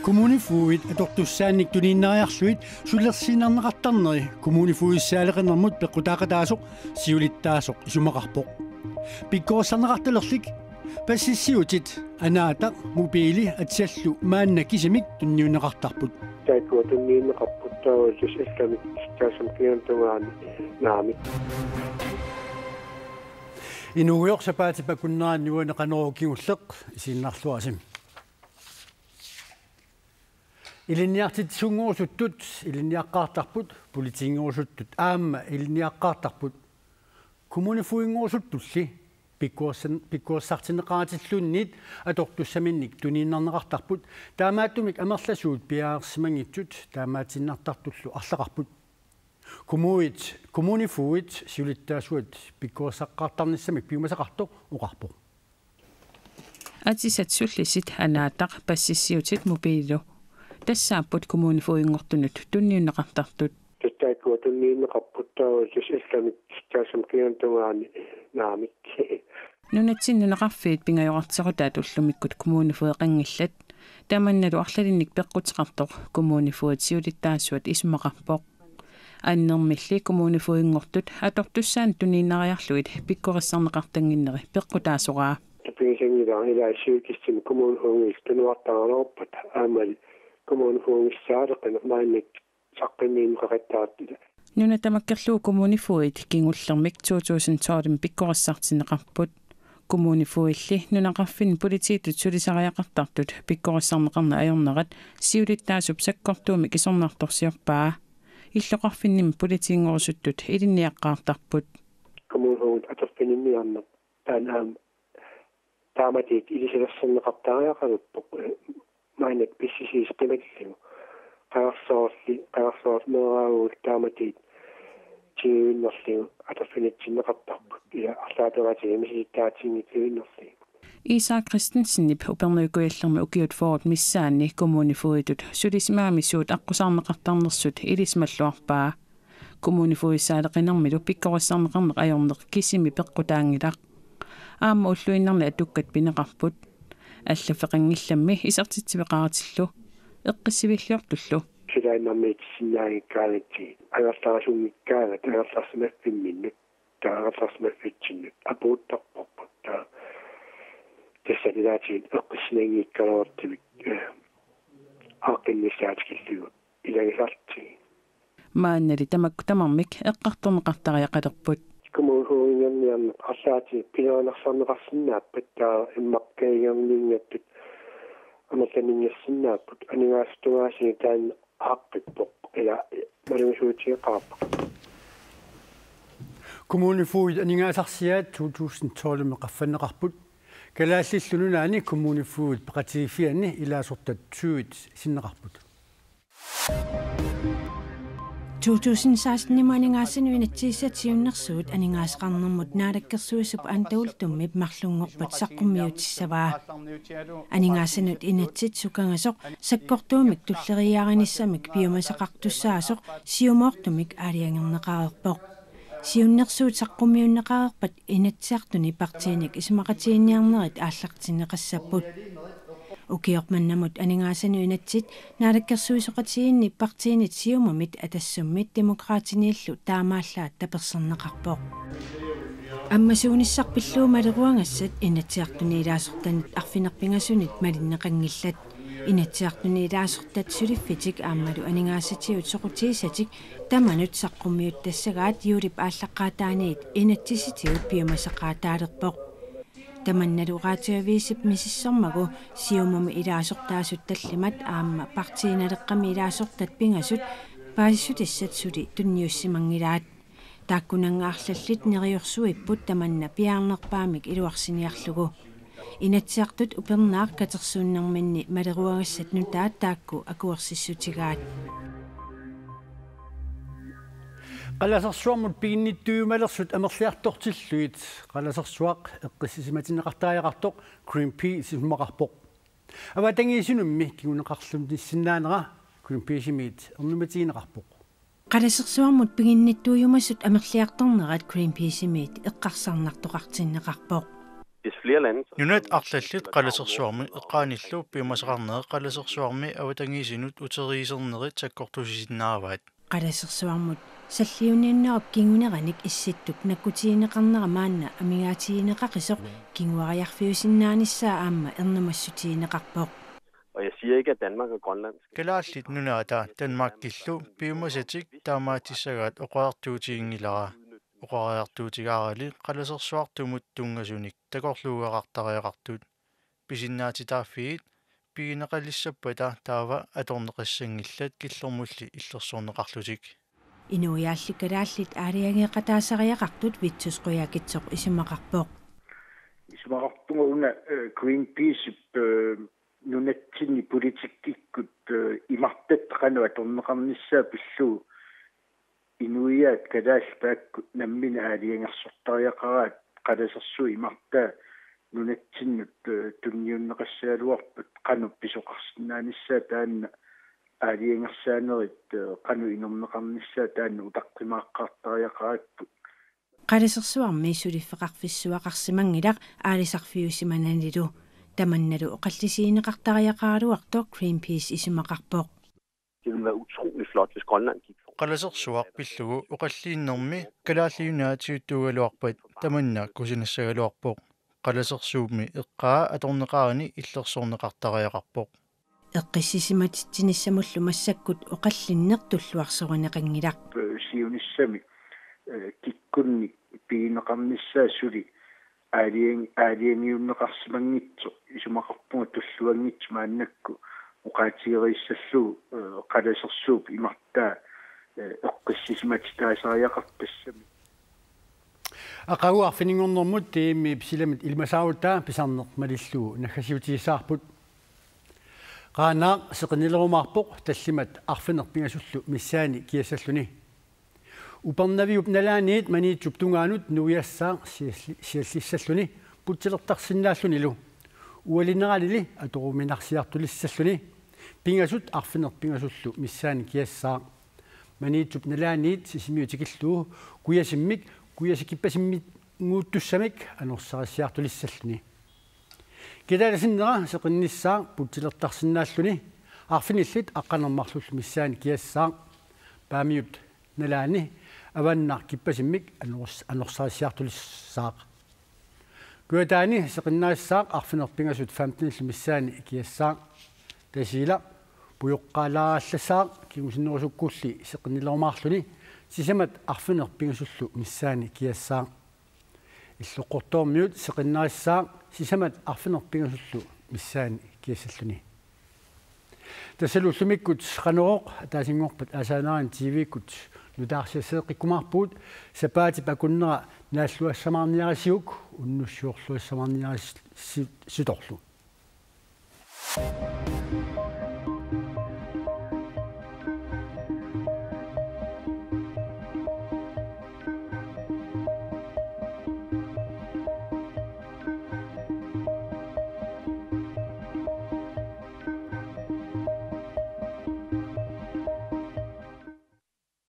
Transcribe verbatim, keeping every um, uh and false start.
Kommunefogedit atortussaannik tuniinnariarlugit sulersiinnarneqartarneri kommunefogedissaaleqinermut peqqutaaqataasoq siulittaasoq isumaqarpoq. Pikkorissarneqartalerlik passissiutit Anaata, MobileI atisat maanna kisimik tunniunneqartarput. Taakkua tunniunneqarput taavalu allamik taassuma kingorna tungaani naamik. Inuugujoq sapaatip akunnerani uani Qanorooq kingulleq isiginnaarluarisi. Ilinniartitsisunngorusutut ilinniaqqaartarput, politiinngorusutut aamma ilinniaqqaartarput. Kommunefogedinngorusutulli pikkorissan-, pikkorissartinneqaratilluunniit atortussaminnik tuniinnarneqartarput, taamaattumik amerlasuut piareersimanngitsut taamaatiinnartartullu arlaqarput. Kommunit, kommunefogedit siulittaasuat pikkorissaqqaartarnissamik piumasaqartoq oqarpoq. Atisat sullisit Anaata, passissiutit MobileI tassaapput kommunefogedinngortunut tunniunneqartartut. Tassa taakkua tunniunneqarput taavalu allamik taassuma kingorna tungaani naamik. Nunatsinni nunaqarfiit pingajorarterutaat ullumikkut kommunefogedit qanngillat. Tamannalu arlalinnik peqquteqartoq kommunefogedit siulittaasuat isumaqarpoq. Annermilli kommunefogedinngortut atortussaannik tuniinnariarlugit pikkorissarneqartannginneri peqqutaasoraa. Tapigisanngilara ilaa siulittaasunit kommunefogedit tunuartaraluarpata aammalu kommunefogedissaaleqineq maannakkut saqqummiunneqaqattaartut. Nuna tamakkerlugu kommunefogedit kingullermik to tusind tolvimi pikkorissartinneqarput. Kommunefogedilli nunaqarfinni politiitut sulisariaqartartut pikkorissarneqarneq ajornerat siulittaasup sakkortuumik isornartorsiorpaa. Illoqarfinnimi politiinngorusuttut ilinniaqqaartarput. Kommunefogedit atorfinninniarneq taanna aamma taamatigut ilisalersorneqartariaqalerpoq, eh, maannakkut pissisiisoq qimallugu. Qajarsoorli, qajarsoorli meeraagut taamatigut tiguinnarlugu atorfinitsinneqartarput, ila arlaatigut misilittaatinngilluinnarlugu. Isak Christensenip Upernavik Kujallermi ukiut fyrret missaanni kommunefogeditut sulisimagami suut aqqusaarneqartarnersut ilisimalluarpaa. Kommunefogedissaaleqinermilu pikkorissarneqarneq ajorneq kisimi peqqutaanngilaq. Aamma ulluinnarni atukkat pineqarput. Allaffeqanngillammi isertitsiveqaratillu, eqqissiviilliortullu. Sulaannarmiitissinnaanngikkaangatsigit, angerlarisunngikkaangat angerlarsimaffimminnut, taava angerlarsimaffitsinnut apuuttarparput. Taava tassa ilaatigut eqqissinanngikkaluartumik, eh, aaqqinnissaa tikillugu ilagisarlutigit. Maannali tamakku tamarmik eqqartorneqartariaqalerput. Kommunefogedinngorniarneq arlaatigut pinerunersorneqarsinnaappat, taava immaqa kajunngorniunngitsut amerlanersinnaapput, aningaasat tungaasigut taanna aaqqippoq, ila malugisutigeqaarput. Kommunefogedit aningaasarsiaat to tusind tolvimi qaffanneqarput. Kalaallillu Nunaanni Kommunefogedit Peqatigiiffianni ilaasortat tyvet sinneqarput. To tusind seksten-imi aningaasanut inatsisissatut siunnersuut aningaasaqarnermut naalakkersuisup Anda Uldumip marlunngorpat saqqummiutissavaa. Aningaasanut inatsit sukangasoq sakkortuumik tulleriiaarinissamik piumasaqartussaasoq siumoortumik aalajangerneqareerpoq. Siunnersuut saqqummiunneqareerpat Inatsisartuni partiinik isumaqatigiinniarnerit aallartinneqassapput. Ukioq mannamut aningaasanut inatsit naalakkersuisoqatigiinni partiinit Siumumit, Atassummit Demokraatiniillu taamaallaat taperserneqarpoq. Ammasuunissaq pillugu maleruagassat Inatsisartuni ilaasortanit arfineq-pingasunit malinneqanngillat. Inatsisartuni ilaasortat suliffitik aammalu aningaasatigut soqutigisatik tamanut saqqummiuttassagaat juulip aallaqqaataaniit inatsisitigut piumasaqaataalerpoq. Tamannalu Radioavisip misissormagu Siumumi ilaasortaasut tallimat aamma Partii Naleqqami ilaasortat pingasut paasissutissat suli tunniussimanngilaat. Taakkunannga arlallit neriorsuipput tamanna piaarnerpaamik iluarsiniarlugu. Inatsisartut upernaaq katersuunnerminni maleruagassat nutaat taakku akuersissutigaat. Qalasersuarmut piginnittuumalersut amerliartortillugit qalasersuaq eqqissisimatinneqartariaqartoq Greenpeace isumaqarpoq. Avatangiisinummi kinguneqarlunnissinnaanera Greenpeace-imiit ernumatigineqarpoq. Qalasersuarmut piginnittuujumasut amerliartornerat Greenpeace-imiit eqqarsarnartoqartinneqarpoq. Nunat arlallit qalasersuarmi eqqaanillu piumasaqarnerit qalasersuarmi avatangiisinut uteriisernerit sakkortusisinnaavaat. Qalasersuarmut salliunniunnerup kinguneranik Issittup nakkutigineqarnera maanna amigaatigineqaqisoq kinguariarfiusinnaanissaa aamma ernumassutigineqarpoq. Og jeg siger ikke, at Danmark og Grønland skal Kalaallit Nunaata Danmarkillu piumasatik taamaatissagaat oqariartuutiginngilara. Oqariartuutigaarali qalasersuartumut tunngasunik takorluugaqartariaqartut. Pisinnaatitaaffiit pigineqalissappata taava atorneqassanngillat killormulli illersorneqarlutik. Inuiaalli kalaallit aalajangeeqataasariaqartut Vittus Qujaukitsoq isumaqarpoq. Isumaqarpunga una Greenpeace-ip nunatsinni politikkikkut imartat qanoq atorneqarnissaa pillugu inuiaat kalaallit taakku namminneq aalajangersortariaqaraat qalasersuup imartaa nunatsinnut tunniunneqassagaluarpat qanoq pisoqarsinnaanissaa taanna aalajangersaanerit qanoq inerneqarnissaa taanna utaqqimaaqqaartariaqarput. Qalasersuarmi suliffeqarfissuaqarsimanngilaq aalisarfiusimananilu. Tamannalu oqallisigineqartariaqaraluartoq Greenpeace isumaqarpoq. Det ville være utrolig flot, hvis Grønland gik for. Qalasersuaq pillugu oqallinnermi kalaalliunaatiuttuugaluarpat tamanna kusinassagaluarpoq. Qalasersuummi eqqaa atorneqarani illersorneqartariaqarpoq. Eqqissisimatitsinissamilu massakkut oqallinneq tulluarsorineqanngilaq. Siunissami kikkunnik pigineqarnissaa suli aalajangiunneqarsimanngitsoq isumaqarpunga tulluanngitsoq maannakkut oqaatigeriissallugu qalasersuup imartaa eqqissisimatitaasariaqarpoq tassami. Aqagu arfininngornermut T M-ip silamut ilimasaarutta pisarneq malillugu naggasiutigissavarput. Qaanaaq seqinnilerumaarpoq tallimat arfineq-pingasullu missaani kiassalluni. Upernaviup nalaaniit Maniitsup tungaanut nuiassaaq sialli- siallissalluni putsilertarsinnaallunilu. Ualineralili atoruminarsiartulissalluni pingasut arfineq-pingasullu missaani kiassaaq. Maniitsup nalaaniit Sisimiut tikillugu kujasimmik kujasikippasimminnguuttussamik anorsarissiartulissalluni. Kitaali sinnera seqinnissaaq putsilertarsinnaalluni arfinillit aqqaneq-marlullu missaani kiassaaq. Paamiut nalaani avannaq kippasimmik anors- anorsarissiartulissaaq. Kujataani seqinnarissaaq arfineq-pingasut femtenillu missaani kiassaaq. Tasiilaq pujoqqaalaarallassaaq kingusinnerusukkulli seqinnilerumaarluni sisamat arfineq-pingasullu missaani kiassaaq. Illoqqortoormiut seqinnarissaaq sisamat arfineq-pingasullu missaani kiassalluni. Tassalu ullumikkut Qanorooq ataasinngorpat aasaanerani T V-kkut nutaarsiasseeqqikkumaarpugut. Sapaatip akunnera naalluassamaarniarisiuk unnussiorluassamaarniarisitorlu.